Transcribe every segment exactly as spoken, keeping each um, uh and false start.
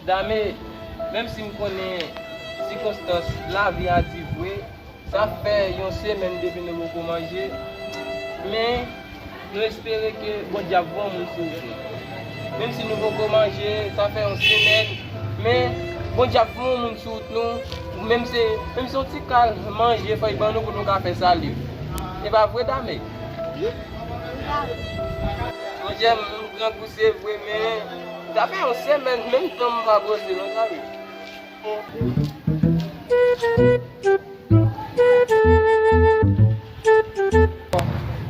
Dame, menm si m konnen sikonstans lavi a di vre, sa fè yon semèn depi nou poko manje, men nou espere ke Bondye ap voye yon moun sou wout nou. Menm si nou poko manje, sa fè yon semèn, men Bondye ap voye yon moun sou wout nou, menm se, menm se yon ti kal manje, fò y ban nou pou nou ka fè saliv. E pa vre, Dame? Wi. Monchè, m grangou se vre, men sa fè yon semèn, menm tan m pa bwose non, Dame.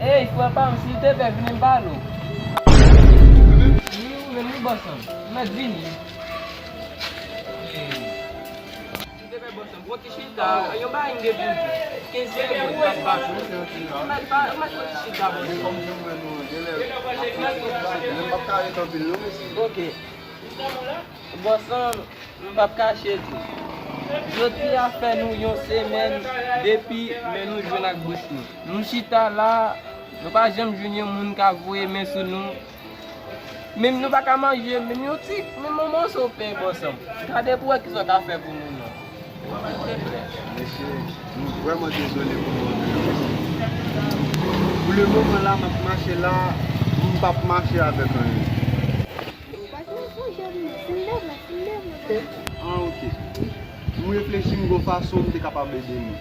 Ey, frè pa m, silteplè, vini m pale w. Wi, ou menm, wi, bòs lan. M mèt vini. Ey. Silteplè, bòs lan, bon ti chita, yon bagay m gen pou di. Kenz segonn, m ap bat ou. M mèt ba, m mèt bon ti chita, bòs lan. Menm p ap ka ret anpil, non, mesye. Ok. Bòs lan, m p ap kache di w. Jodi a fè nou yon semèn depi men nou jwenn ak bouch nou. Nou chita la, nou pa janm jwenn yon moun ka voye men sou nou. Menm nou pa ka manje, menm yon ti, menm yon moso pen, bòs lan. Gade pou wè kisa w ka fè pou nou, non. Mesye, m vrèman dezole pou nou. Pou le moman la, m ap mache la, m p ap mache avèk anyen. Paske m sonje m nan, si m devle, si m devle. Ah, ok. M reflechi, m gon fason m te kapab ede nou.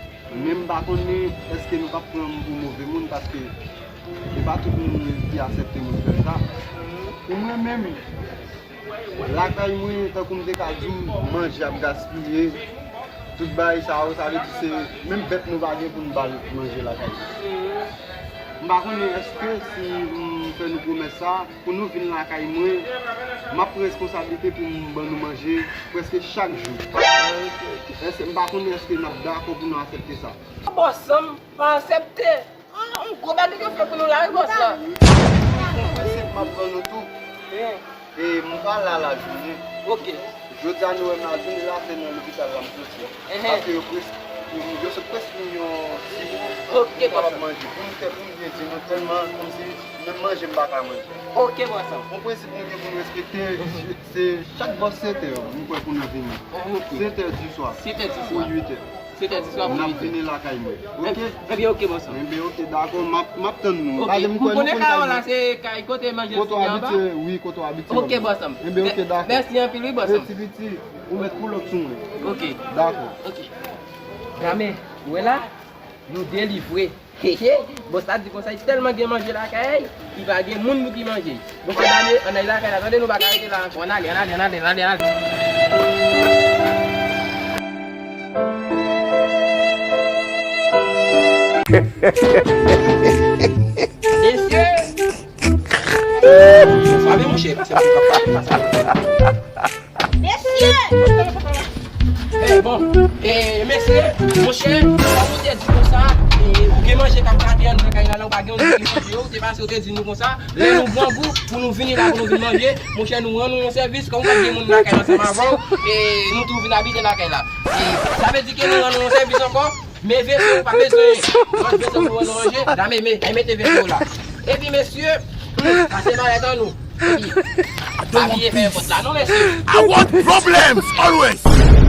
Men m pa konnen èske nou p ap pran m pou move moun, paske e pa tout moun ki aksepte moun fè sa. Pou mwen menm, lakay mwen, tankou m te ka di w, manje ap gaspiye. Tout bagay sa yo, sa vle di se menm bèt nou pa gen pou n ba l manje lakay nou. M pa konnen èske si m fè nou pwomès sa, pou nou vin lakay mwen, m ap pran responsablite pou m ban nou manje prèske chak jou. Èske, m pa konnen èske n ap dakò pou nou aksepte sa. Bòs lan, m pa aksepte. Ah, yon gwo bagay yo fè pou nou la, wi, bòs lan. Yon prensip m ap ban nou tou. E m pa la lajounen. Ok. Jodi a nou wè m lajounen la, se nan lopital la m soti. Paske yo pres-, yo sot preskri m yon sik pou m kapab manje. Pou m fè, pou m byen di nou, tèlman kòmsi menm manje m pa ka manje. Ok, bòs lan. Yon prensip nou gen pou nou respekte, se chak bò sèt è, m kwè pou nou vini. Sèt è di swa. Sèt è di swa. Ou uit è. Sèt è di swa pou n ap vini lakay mwen. Ok? Ebyen, ok, bòs lan. Ebyen, ok, dakò, m ap, m ap tann nou. Ok. M konnen kay la, se kay kote manje sou anba. Wi, kote w abitye. Ok, bòs lan. Ebyen, ok, dakò. Mèsi anpil, wi, bòs lan. Ti piti, ou mèt pull up sou mwen. Ok. Dakò. Ok. Dame, ou wè la, nou delivre. Hehe, bòs la di konsa, li tèlman gen manje lakay, li pa gen moun pou ki manje. Bon, se Dame, ann al lakay la, tande, nou pa ka rete la ankò. Ann ale, ann ale, ann ale, ann ale, ann ale. Mesye! Frape, monchè, pase m ap pale. Mesye! Eh, bon, eh, mesye, monchè, kòm ou te di konsa, eh, ou gen manje k ap gate anndan kay la, la ou pa gen moun ki manje yo, ou te pase, ou te di nou konsa, lè nou grangou, pou nou vini la, pou nou vin manje, monchè, nou rann ou yon sèvis, kòm ou pa gen moun lakay ansanm avè w, eh, nou tou vin abite lakay la. Eh, sa vle di ke nou rann ou yon sèvis ankò, men vese ou pa bezwen, lòt vese pou rann ou manje, Dame, men, mete vese w la. Epi, mesye, hmm, pase malèt an nou. Epi, pa bliye fè yon fòt la, non, mesye. I want problems always.